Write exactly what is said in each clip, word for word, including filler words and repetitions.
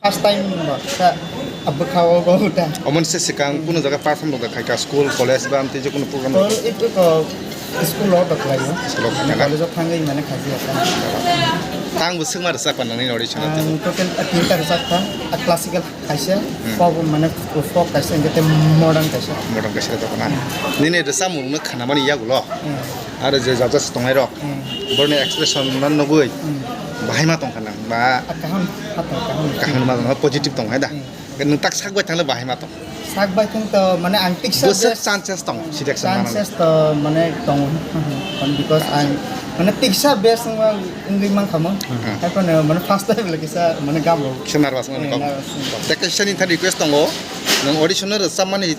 First time ba sa abwkha o go uta. Omo se sikang kuno jaga perform rok khai ka school, college ba amtwi je kuno program rok? School ito ko school lo dok lai. School lo khai na? College o thangwi mane khaji ata. Tang bo swngma rwchap pa nangni audition o? Ang total tinta rwchap kha, a classical kaisa, hmm, folk mane folk kaisa, hingke te modern kaisa. Modern kaisa rwchap na? Nini rwchapmung no khanamani yagulo? Hmm. Aro je judges tongnai rok, hmm, borni expression no nugui, hmm, bahai ma tongkha nang ba? Ah, kaham, kaham, kaham. Kaham ma tong, positive tong hai da. Hmm. Nwng tak sak bai thangle bahai ma tong. Sak bai thang to, mane ang tiksa bwswk best chances tong, selection manani. Chances to mane tong, because ang mane tiksa best wngma wngwi mankha mo. Hmm. Haiphano mane first time le kisa mane gamo. Kisa nervous wngmani kok. Eh, nervous wngmani. Tei kaisa ni thani request tongo, nwng audition no rwchapmani,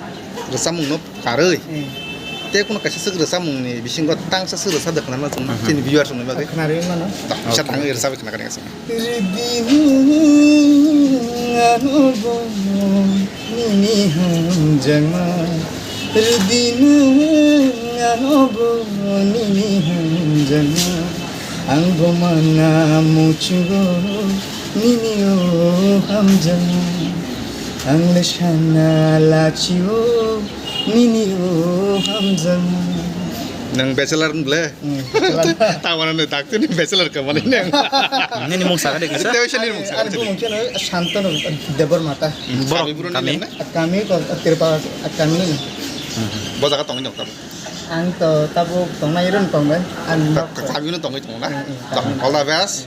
rwchapmung no karwi. Hmm. Tei kuno kaisa swk rwchapmung ni bisingo tangsa swk rwchap de khna ma chwng, mhm, chini viewers rok ni bagwi. Khna rwi mano. Ta, kisa, okay, tangwi rwchapwi khna kani aswk. Rwdini ano bo nini hamjakma, rwdini ano bo nini hamjakma, ang bo mana muchungo nini o hamjakma, ang le sana lachio nini o hamjakma. Nwng bachelor ble? Hmm, bachelor. Tamo na dakti ni bachelor ka mani nang. Nini mung saka de kisa? Tei nini mung saka. Ani bumung khe no Santanu Debbarma ta. Borok kami bro kami? Ni na? Kami ko Tirpa kami ni. Bo jaga tongwi nokta. Ang to tabo tongnai ron tong bai. Ang nok. Kami no tongwi tong na. Hmm, hmm, kami. All the best.